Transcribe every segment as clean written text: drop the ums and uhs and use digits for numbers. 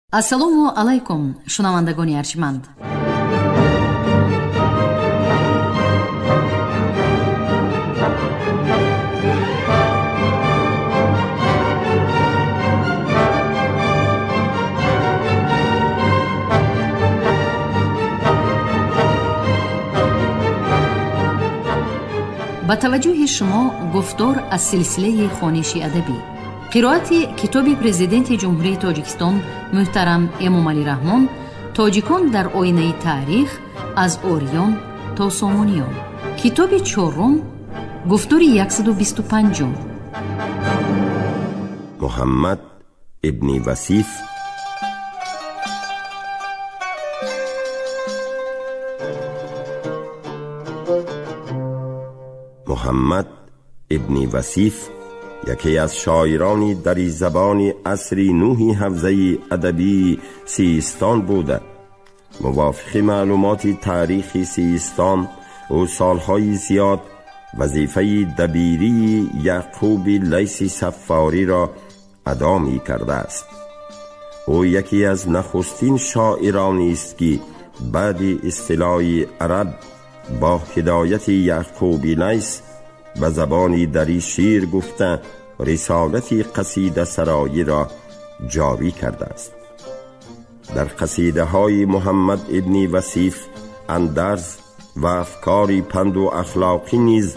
Ассалому алайкум, шунавандагони арҷманд. Ба таваҷҷӯҳи шумо гуфтор аз силсилаи хониши адабӣ, қироати китоби Президенти Ҷумҳурии Тоҷикистон муҳтарам Эмомалӣ Раҳмон «Тоҷикон дар оинаи таърих аз ориён то сомониён», китоби чорум, гуфтори 125. Муҳаммад ибни Васиф Муҳаммад ибни Васиф яке аз шоирони дари забони асри нӯҳи ҳавзаи адабии Систон буда. Мувофиқи маълумоти таърихи Систон, ӯ солҳои зиёд вазифаи дабирии Яъқуби Лайси Саффориро адо мекардааст. Ӯ яке аз нахустин шоиронист, ки баъди истилои араб бо ҳидояти Яъқуби Лайс ба забони дарӣ шеър гуфта, рисолати қасидасароиро ҷорӣ кардааст. Дар қасидаҳои Муҳаммад ибни Васиф андарз ва афкори панду ахлоқӣ низ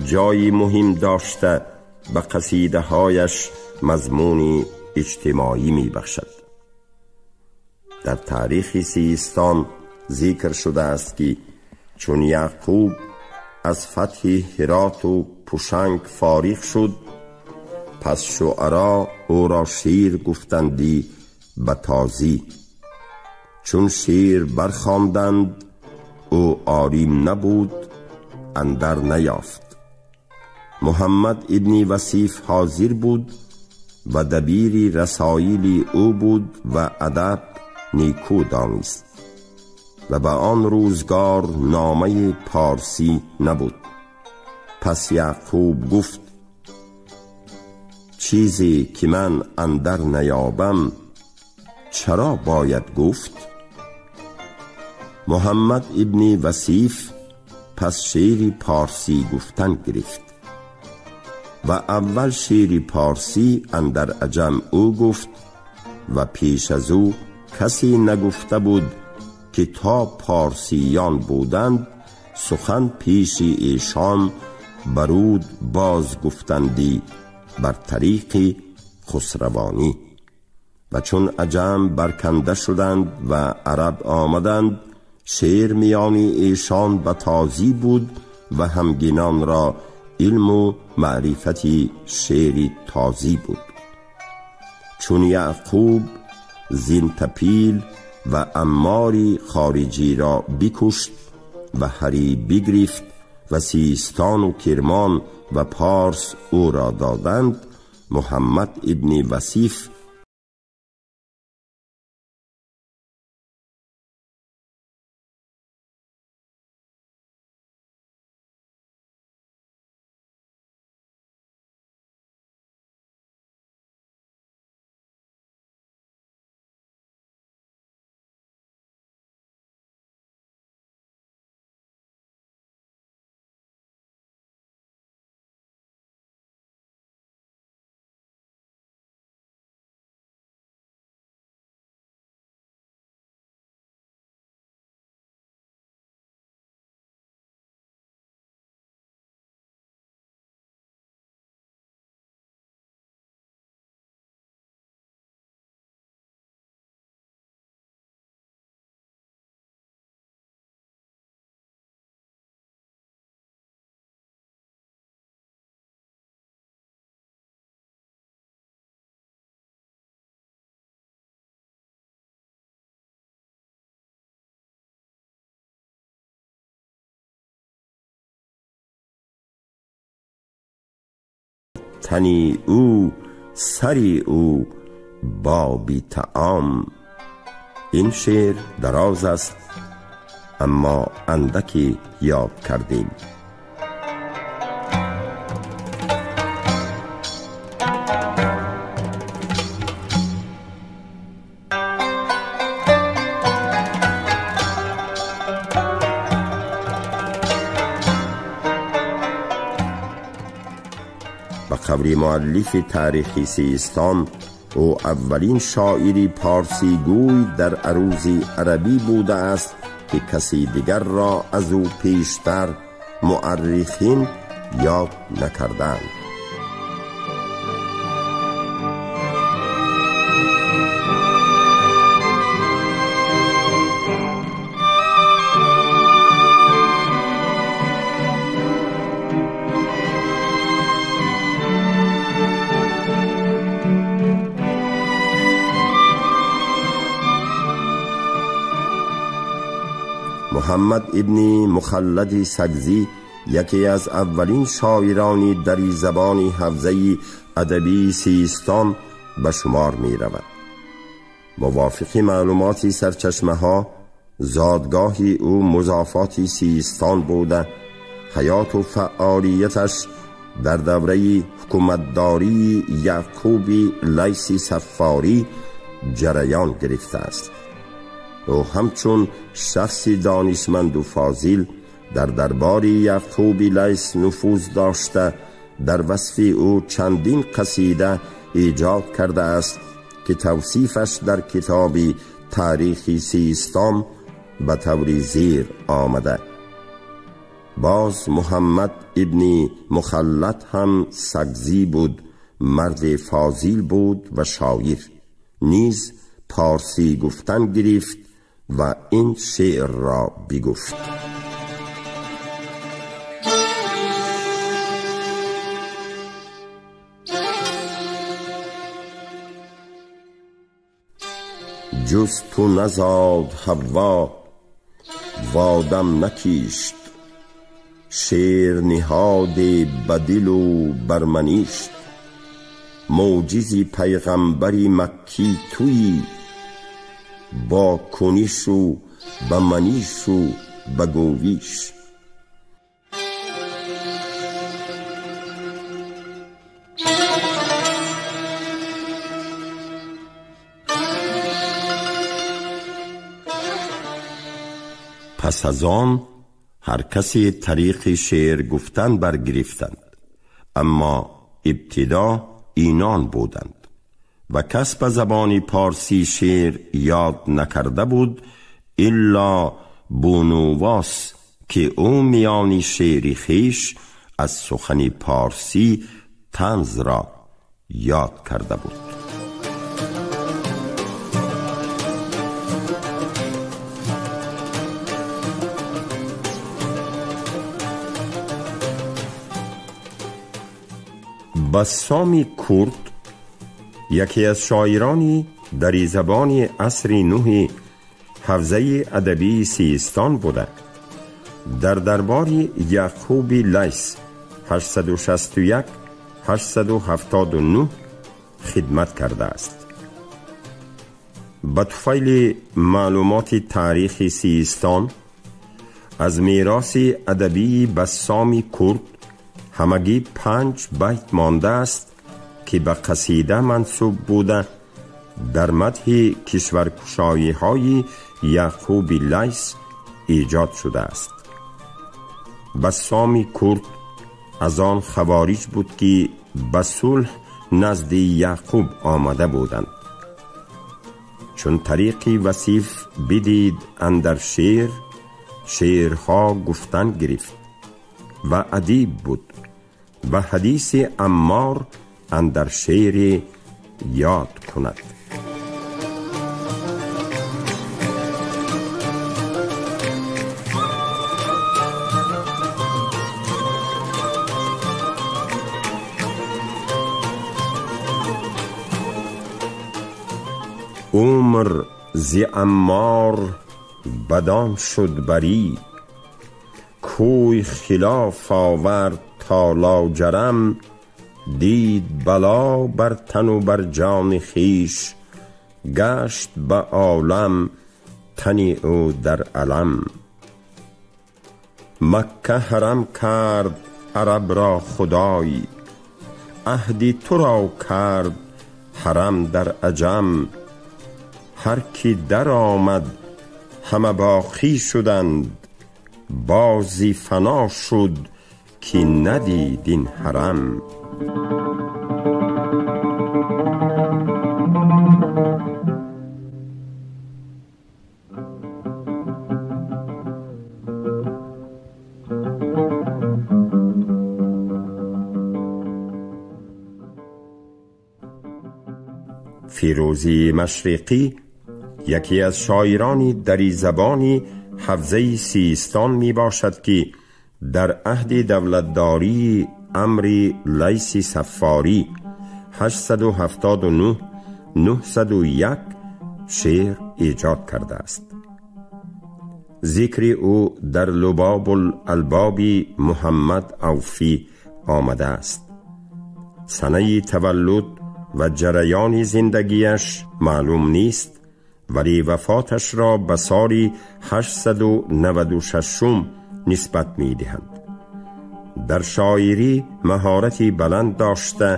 ҷои муҳим дошта, ба қасидаҳояш мазмуни иҷтимоӣ мебахшад. Дар таърихи Систон зикр шудааст, ки чун Яъқуб аз фатҳи Ҳироту Пушанг фориғ шуд, пас шуаро ӯро шеър гуфтанди ба тозӣ. Чун шеър бархонданд, ӯ орим набуд, андар наёфт. Муҳаммад ибни Васиф ҳозир буд ва дабири расоили ӯ буд ва адаб никӯ донист ва ба он рӯзгор номаи парсӣ набуд. Пас Яъқуб гуфт: чизе ки ман андар наёбам, чаро бояд гуфт? Муҳаммад ибни Васиф пас шеъри парсӣ гуфтан гирифт ва аввал шеъри парсӣ андар аҷам ӯ гуфт ва пеш аз ӯ касе нагуфта буд, ки то парсиён буданд, сухан пеши эшон баруд боз гуфтанди бар тариқи хусравонӣ. Ва чун аҷам барканда шуданд ва араб омаданд, шеър миёни эшон ба тозӣ буд ва ҳамгинонро илму маърифати шеъри тозӣ буд. Чун Яъқуб зинтапил ва аммори хориҷиро бикушт ва ҳарӣ бигирифт ва Систону Кирмон ва Парс ӯро доданд, Муҳаммад ибни Васиф تنی او سری او بابی طعام. این شعر دراز است، اما اندکی یاد کردیم. قولی مؤلف تاریخی سیستان او اولین شاعری پارسی گوی در عروض عربی بوده است که کسی دیگر را از او پیشتر مؤرخین یاد نکردند. محمد ابن مخلد سگزی یکی از اولین شاعران دری زبان حوزه ادبی سیستان به شمار می رود. موافق معلومات سرچشمه ها زادگاه او مضافات سیستان بوده، حیات و فعالیتش در دوره حکومتداری یعقوب لیث صفاری جریان گرفته است. او همچون شخصی دانشمند و فاضل در دربار یعقوب لیث نفوذ داشته، در وصف او چندین قصیده ایجاد کرده است که توصیفش در کتاب تاریخ سیستان به طور زیر آمده. باز محمد ابن مخلد هم سگزی بود، مرد فاضل بود و شاعر، نیز پارسی گفتن گرفت و این شعر را بگفت: جز تو نزاد حوا وادم نکیشت، شیر نهاد بدل و برمنیشت. موجزی پیغمبری مکی تویی، با کنش و به منیش و به گویش. پس از آن هر کسی طریق شعر گفتن برگرفتند، اما ابتدا اینان بودند و کس به زبان پارسی شعر یاد نکرده بود الا بونواس که او میانی شعر خویش از سخن پارسی طنز را یاد کرده بود. بسامی کرد یکی از شاعرانی در زبان عصر نوح حوزه ادبی سیستان بوده، در دربار یعقوب لیث 861 879 خدمت کرده است. به طفیل معلومات تاریخ سیستان از میراث ادبی بسامی کرد همگی 5 بیت مانده است که به قصیده منسوب بوده، در مدح کشورکشایی های یعقوب لیث ایجاد شده است. بسامی کرد از آن خوارج بود که به صلح نزد یعقوب آمده بودند. چون طریق وصیف بدید اندر شعر، شعرها گفتن گرفت و ادیب بود و حدیث عمار اندر شعر یاد کند. عمر ز عمار بدان شد بری، کوی خلاف آورد تا لاجرم. دید بلا بر تن و بر جان خویش، گشت به عالم تن او در علم. مکه حرم کرد عرب را خدای، عهد تو را کرد حرم در عجم. هر کی در آمد همه باقی شدند، بازی فنا شد که ندید این حرم. Фирӯзии Машриқӣ яке аз шоирони дари забони ҳавзаи Систон мебошад ки дар аҳди давлатдории Амри Лайси Саффорӣ 879 901 шеър эҷод кардааст. Зикри ӯ дар Лубобул-албоби Муҳаммад Авфӣ омадааст. Санаи таваллуд ва ҷараёни зиндагиаш маълум нест, вале вафоташро ба соли 896 нисбат медиҳанд. Дар шоирӣ маҳорати баланд дошта,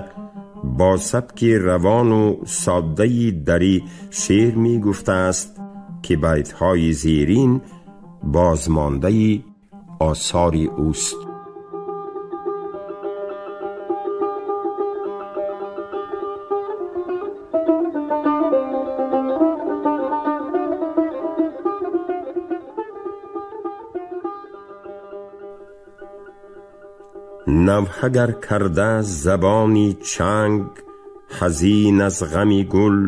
бо сабки равону соддаи дарӣ шеър мегуфтааст ки байтҳои зерин бозмондаи осори ӯст. نوحه گر کرده زبانی چنگ حزین از غم گل،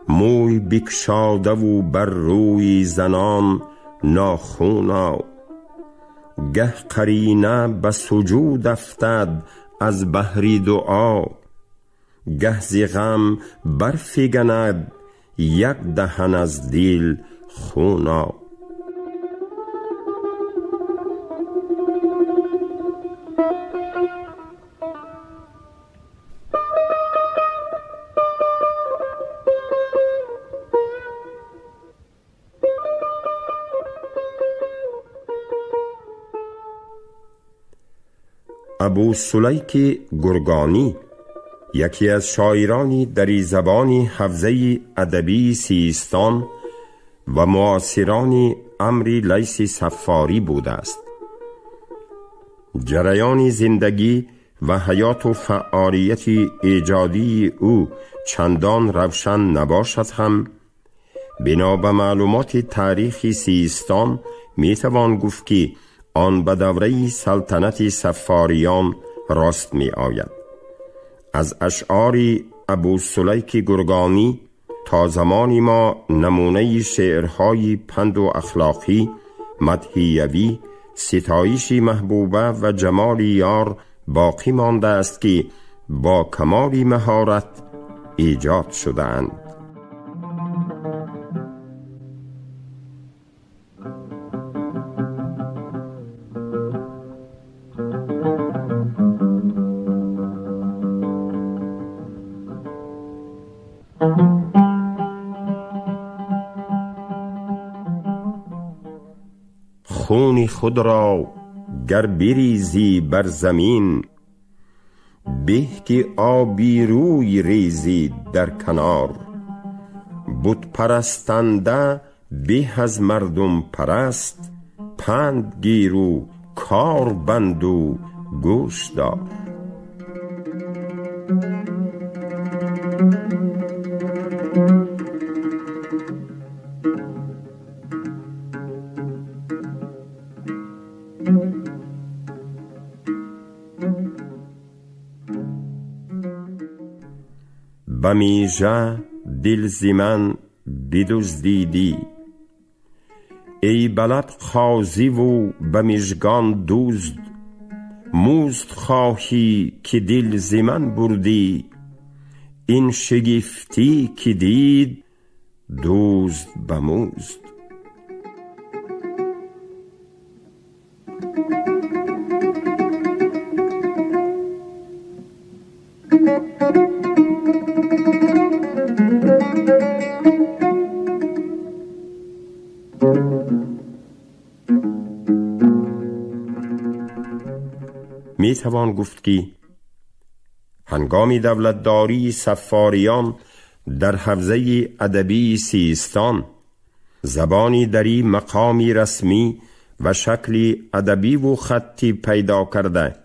موی بکشاده و بر روی زنان ناخونا، گه قرینه به سجود افتد از بهر دعا، گه ز غم برفگند یک دهن از دل خونا. ابو سلیک گرگانی یکی از شاعرانی دری زبانی حوزه ادبی سیستان و معاصران امری لیث صفاری بوده است. جریان زندگی و حیات و فعالیت ایجادی او چندان روشن نباشد هم بنا به معلومات تاریخ سیستان میتوان گفت که آن به دوره سلطنت صفاریان راست می آید. از اشعار ابو سلیک گرگانی تا زمان ما نمونه شعرهای پند و اخلاقی، مدحیوی، ستایش محبوبه و جمال یار باقی مانده است که با کمال مهارت ایجاد شده‌اند. خون خود را گر بریزی بر زمین، به که آبی روی ریزی در کنار. بت پرستنده به از مردم پرست، پند گیر و کار بند و گوش دار. بمیژه دل ز من بدزدیدی، ای بلد قاضی و بمیژگان دزد. مزد خواهی که دل ز من بردی، این شگفتی که دید دزد بمزد. می توان گفت که هنگام دولتداری صفاریان در حوزه ادبی سیستان، زبانی دری مقامی رسمی و شکل ادبی و خطی پیدا کرده،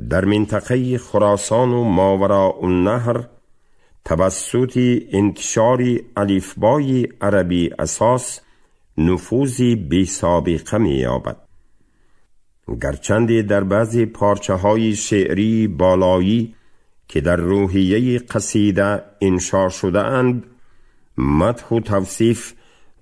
در منطقه خراسان و ماوراء النهر توسط انتشار الفبای عربی اساس نفوذ بی سابقه می یابد. گرچند در بعضی پارچه های شعری بالایی که در روحیه قصیده انشا شده اند، مدح و توصیف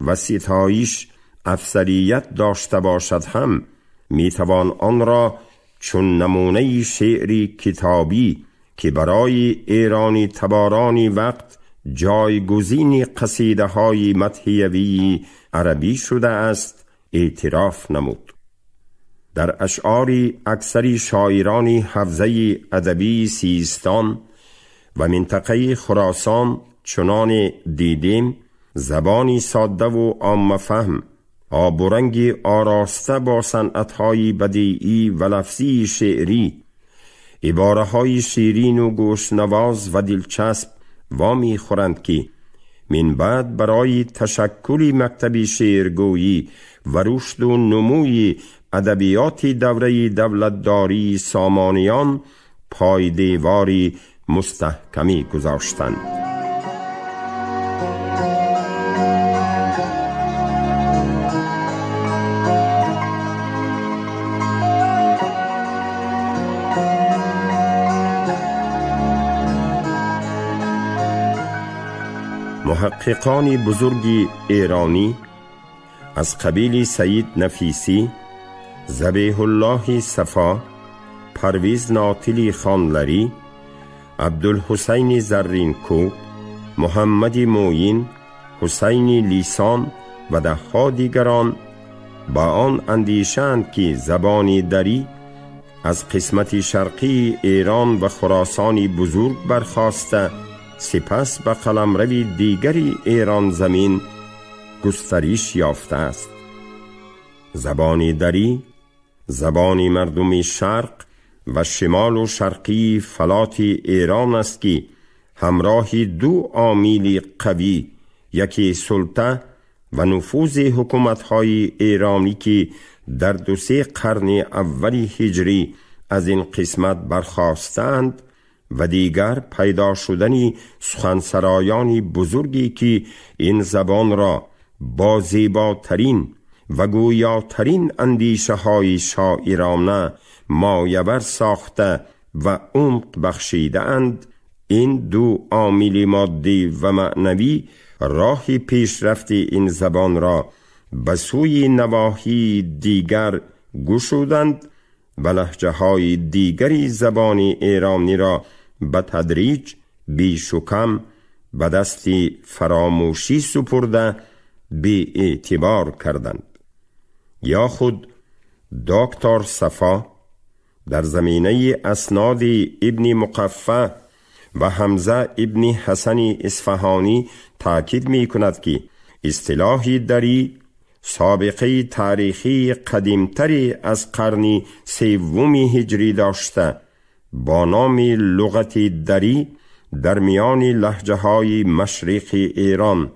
و ستایش افضلیت داشته باشد هم میتوان آن را چون نمونه شعری کتابی که برای ایرانی تبارانی وقت جایگزین قصیده های مدحیوی عربی شده است اعتراف نمود. در اشعار اکثر شاعران حوزه ادبی سیستان و منطقه خراسان چنان دیدیم، زبانی ساده و عامه فهم، آب و رنگ آراسته با صنعت‌های بدیعی و لفظی شعری، عباره‌های شیرین و گوشنواز و دلچسب وامی خورند که من بعد برای تشکل مکتب شعرگویی و رشد و نموی ادبیات دوره دولتداری سامانیان پای دیواری مستحکمی گذاشتند. محققان بزرگ ایرانی از قبیل سید نفیسی، ذبیح الله صفا، پرویز ناطلی خانلری، عبدالحسین زرینکوب، محمد معین، حسین لیسان و دهها دیگران با آن اندیشند که زبان دری از قسمت شرقی ایران و خراسان بزرگ برخاسته، سپس به قلمرو دیگری ایران زمین گسترش یافته است. زبان دری زبان مردم شرق و شمال و شرقی فلات ایران است که همراه دو عامل قوی، یکی سلطه و نفوذ حکومت‌های ایرانی که در 2-3 قرن اول هجری از این قسمت برخاستند و دیگر پیدا شدن سخنسرایان بزرگی که این زبان را با زیباترین و گویاترین اندیشه های شاعرانه مایور ساخته و عمق بخشیده اند، این دو عامل مادی و معنوی راه پیشرفت این زبان را به سوی نواحی دیگر گشودند و لهجه های دیگری زبان ایرانی را به تدریج بیش و کم به دست فراموشی سپرده بی اعتبار کردند. یا خود دکتر صفا در زمینه اسناد ابن مقفع و حمزه ابن حسن اصفهانی تاکید می کند که اصطلاح دری سابقه تاریخی قدیمتری از قرن سوم هجری داشته، با نام لغت دری در میان لهجه های مشرق ایران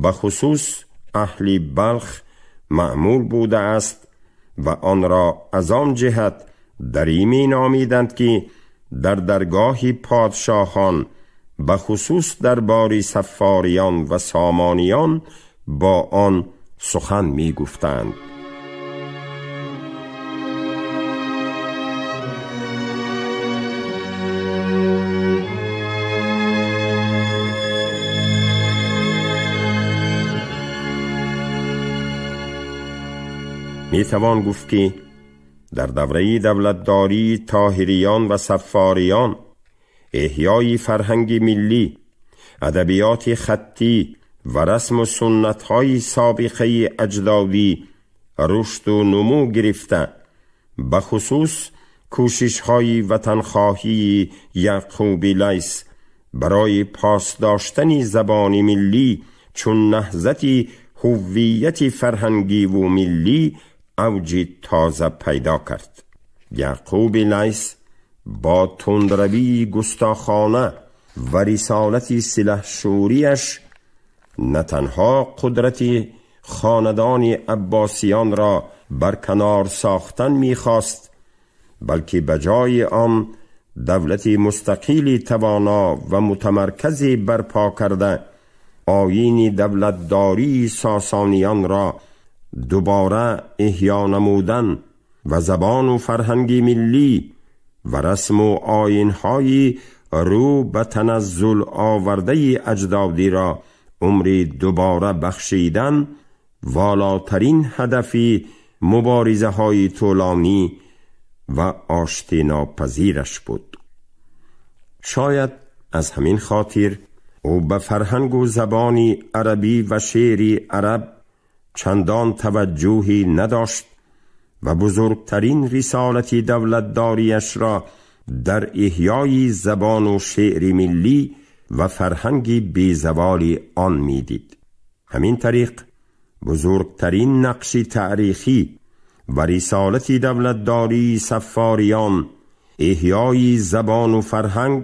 بخصوص اهل بلخ معمول بوده است و آن را از آن جهت دری می نامیدند که در درگاه پادشاهان بخصوص دربار صفاریان و سامانیان با آن سخن می گفتند. می توان گفت که در دوره دولتداری طاهریان و صفاریان احیای فرهنگ ملی، ادبیات خطی و رسم و سنت‌های سابقه اجدادی رشد و نمو گرفته، بخصوص کوشش‌های وطنخواهی یعقوب لیث برای پاس داشتن زبان ملی چون نهضت هویت فرهنگی و ملی اوج تازه پیدا کرد. یعقوب لیث با تندروی گستاخانه و رسالت سلحشوریش نه تنها قدرت خاندان عباسیان را برکنار ساختن می‌خواست، بلکه به جای آن دولت مستقل توانا و متمرکز برپا کرده آیین دولتداری ساسانیان را دوباره احیا نمودن و زبان و فرهنگ ملی و رسم و آیین‌های رو به تنزل آورده اجدادی را عمری دوباره بخشیدن والاترین هدفی مبارزه های طولانی و آشتی ناپذیرش بود. شاید از همین خاطر او به فرهنگ و زبان عربی و شعر عرب چندان توجهی نداشت و بزرگترین رسالت دولتداریش را در احیای زبان و شعر ملی و فرهنگ بی‌زوال آن میدید. همین طریق بزرگترین نقش تاریخی و رسالت دولتداری صفاریان احیای زبان و فرهنگ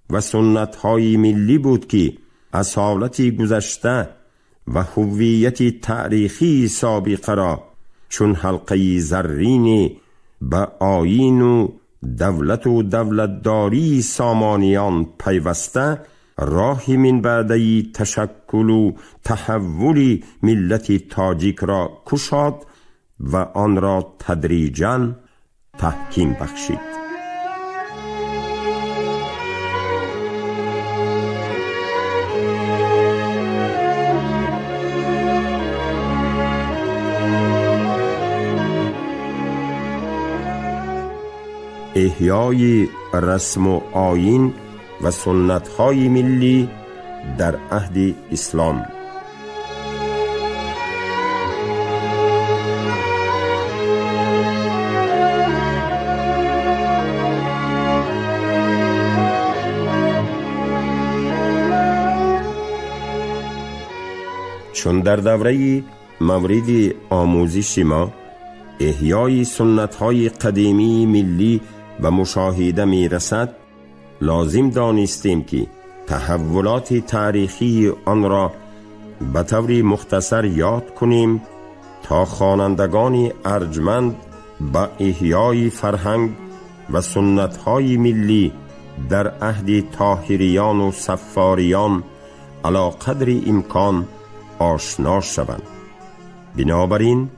و سنت‌های ملی بود که اصالت گذشته و هویت تاریخی سابقه را چون حلقه زرین به آیین و دولت و دولتداری سامانیان پیوسته راه من بعدی تشکل و تحول ملت تاجیک را کشاد و آن را تدریجاً تحکیم بخشید. احیای رسم و آیین و سنت‌های ملی در عهد اسلام. چون در دوره مورد آموزش ما احیای سنت‌های قدیمی ملی و مشاهده می رسد، لازم دانستیم که تحولات تاریخی آن را به طور مختصر یاد کنیم تا خوانندگان ارجمند به احیای فرهنگ و سنت‌های ملی در عهد طاهریان و صفاریان علی قدر امکان آشنا شوند. بنابراین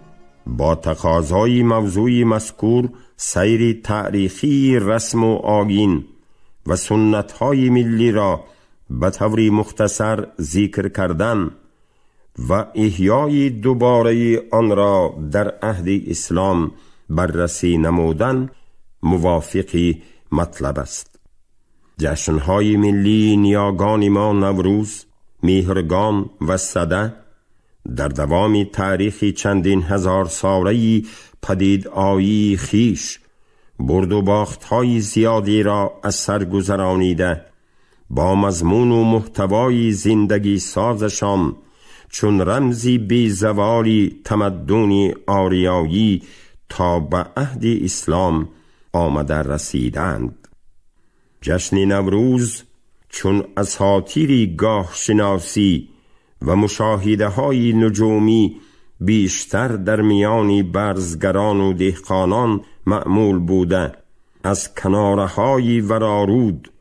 با تقاضای موضوع مذکور سیر تاریخی رسم و آیین و سنت‌های ملی را به طور مختصر ذکر کردن و احیای دوباره آن را در عهد اسلام بررسی نمودن موافق مطلب است. جشن‌های ملی نیاگان ما نوروز، مهرگان و سده در دوام تاریخ چندین هزار ساله‌ای پدید آیی خیش برد و باخت‌های زیادی را از سر گذرانیده با مضمون و محتوای زندگی سازشان چون رمزی بی زوالی تمدن آریایی تا به عهد اسلام آمده رسیدند. جشن نوروز چون اساطیری گاه شناسی و مشاهده های نجومی بیشتر در میان برزگران و دهقانان معمول بوده، از کنارهای ورارود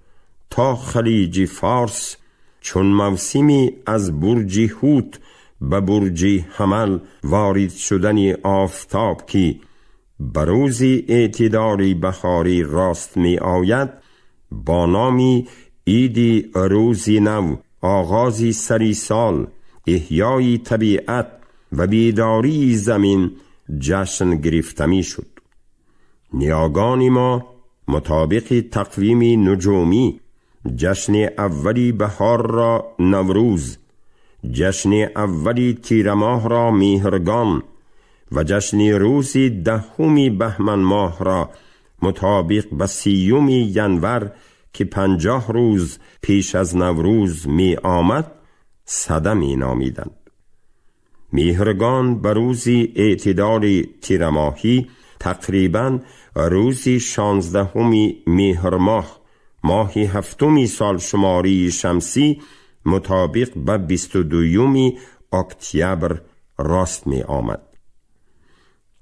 تا خلیج فارس چون موسمی از برج حوت به برج حمل وارد شدن آفتاب که به روز اعتدال بهاری راست می آید، با نام عید روز نو، آغاز سری سال، احیای طبیعت و بیداری زمین جشن گرفته می شد. نیاگان ما مطابق تقویم نجومی جشن اولی بهار را نوروز، جشن اولی تیر ماه را مهرگان و جشن روز دهم بهمن ماه را مطابق به 30 ینور که 50 روز پیش از نوروز می آمد سده می نامیدند. مهرگان به روز اعتدال تیر ماهی تقریبا روز 16 مهر ماه، ماه 7 سال شماری شمسی مطابق به 22 اکتبر راست می آمد.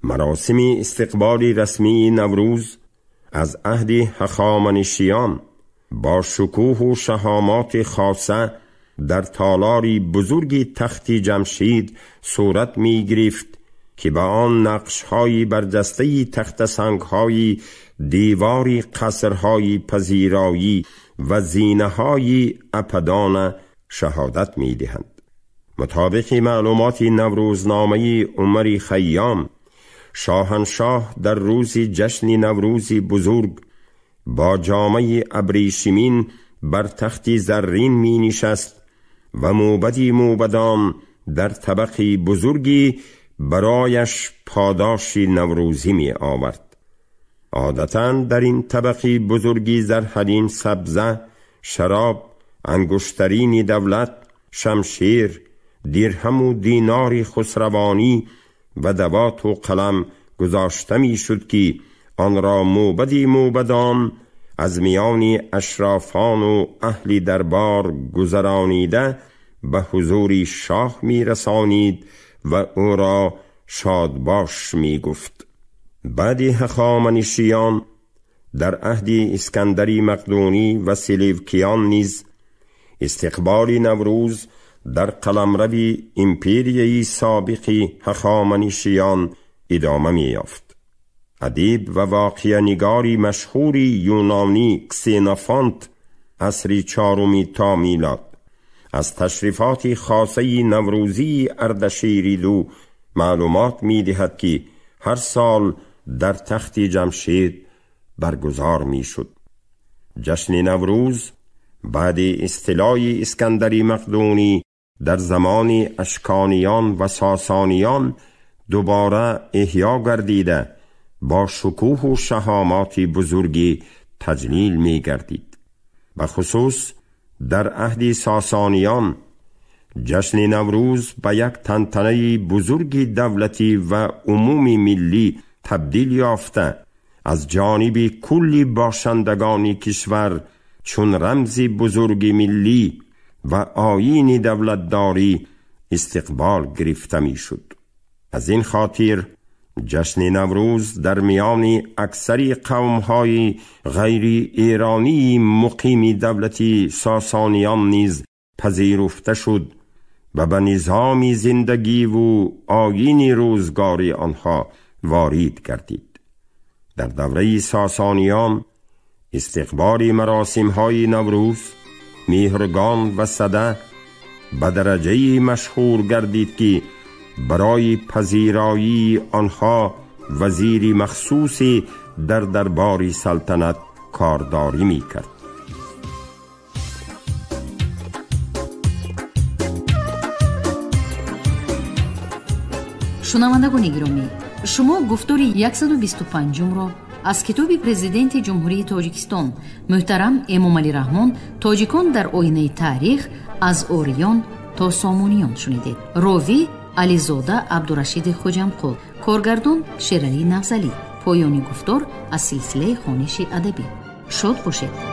مراسم استقبال رسمی نوروز از عهد هخامنشیان با شکوه و شهامات خاصه در تالاری بزرگ تخت جمشید صورت می گرفت که به آن نقش‌های برجسته تخت سنگ‌های دیواری قصرهای پذیرایی و زینه‌های اپدان شهادت می‌دهند. مطابق معلومات نوروزنامه عمر خیام، شاهنشاه در روز جشن نوروز بزرگ با جامه ابریشمین بر تخت زرین می نشست و موبدی موبدان در طبقی بزرگی برایش پاداش نوروزی می آورد. عادتاً در این طبقی بزرگی زرهدین سبزه، شراب، انگشترین دولت، شمشیر، درهم و دینار خسروانی و دوات و قلم گذاشته می شد که آن را موبدی موبدان از میان اشرافان و اهل دربار گذرانیده به حضور شاه می رسانید و او را شادباش می گفت. بعد هخامنشیان در عهد اسکندری مقدونی و سلیوکیان نیز استقبال نوروز در قلمرو امپریای سابق هخامنشیان ادامه می یافت. ادیب و واقعه نگاری مشهور یونانی کسینافانت عصر چهارم تا میلاد از تشریفات خاصه نوروزی اردشیری دو معلومات می دهد که هر سال در تخت جمشید برگزار می شد. جشن نوروز بعد استیلای اسکندری مقدونی در زمان اشکانیان و ساسانیان دوباره احیا گردیده با شکوه و شهامات بزرگی تجلیل می گردید. بخصوص در عهد ساسانیان جشن نوروز به یک تنتنه بزرگ دولتی و عمومی ملی تبدیل یافته از جانب کل باشندگان کشور چون رمز بزرگ ملی و آیین دولتداری استقبال گرفته می شد. از این خاطر جشن نوروز در میان اکثر قوم‌های غیر ایرانی مقیم دولتی ساسانیان نیز پذیرفته شد و به نظام زندگی و آیین روزگاری آنها وارد گردید. در دوره ساسانیان استقبال مراسم‌های نوروز، مهرگان و سده به درجه مشهور گردید که برای پذیرایی آنها وزیر مخصوصی در دربار سلطنت کارداری می‌کرد. Шунавандагони гиромӣ, шумо гуфтори 125-ро аз китоби Президенти Ҷумҳурии Тоҷикистон муҳтарам Эмомалӣ Раҳмон «Тоҷикон дар оинаи таърих аз ориён то сомониён» шунидед. Ровӣ Ализода Абдурашиди Хоҷамқул, коргардон Шералӣ Навзалӣ. Поёни гуфтор аз силсилаи хониши адабӣ. Шод бошед.